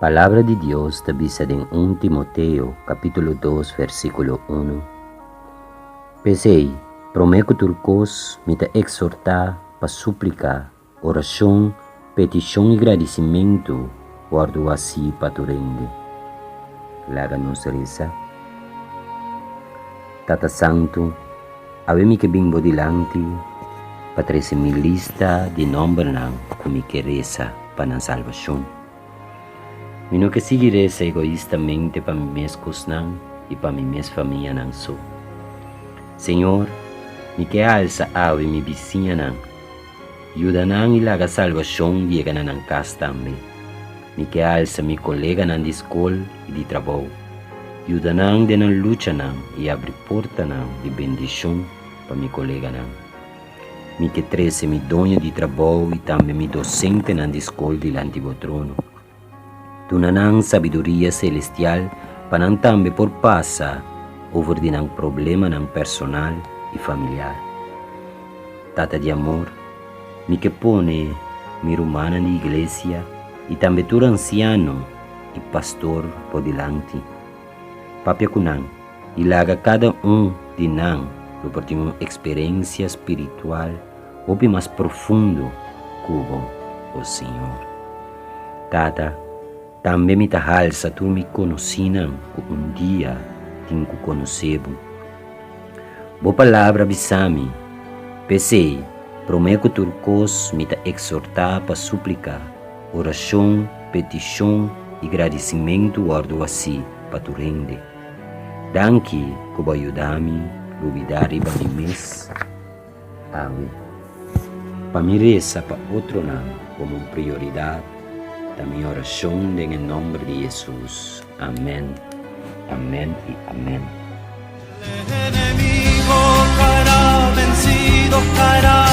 Palabra di Dios ta bisa den 1 Timoteo kapítulo 2 versíkulo 1. P'esei, promé ku tur kos, mi ta eksortá pa súplika, orashon, petishon i gradisimentu wòrdu hasí pa tur hende. Laga nos resa. Tata Santu, awe mi ke bin bo dilanti pa trese mi lista di nòmbernan ku mi ke resa pa nan salbashon. Mi no ke sigui resa egoistamente pa mi mes kosnan i pa mi mes famianan so. Señor, mi ke alsa awe mi bisiñanan. Yuda nan i laga salbashon yega na nan kas tambe. Mi ke alsa mi koleganan di skol i di trabou. Yuda nan den nan luchanan i abri portanan di bendishon pa mi koleganan. Mi ke trese mi doño di trabou i tambe mi dosentenan di skol dilanti bo trono. Duna nan sabiduria selestial pa nan tambe por pasa over di nan problemanan personal i familiar. Tata di amor, mi ke pone mi rumannan di iglesia i tambe tur ansiano i pastor bo dilanti. Papia ku nan i laga kada un di nan lo por tin un eksperensia spiritual hopi mas profundo ku bo, o Señor. Tata, tambe mi ta halsa tur mi konosínan ku un dia tin ku konosé bo. Bo palabra bisa mi, P'esei, promé ku tur kos mi ta eksortá pa súplika, orashon, petishon i gradisimentu wòrdu hasí pa tur hende. Danki ku bo a yuda mi lubidá riba mi mes awe. Pa mi resa pa otronan komo un prioridat ta mi orashon den e nòmber di Hesus. Amèn, amèn i amèn. El enemigo caerá vencido, caerá.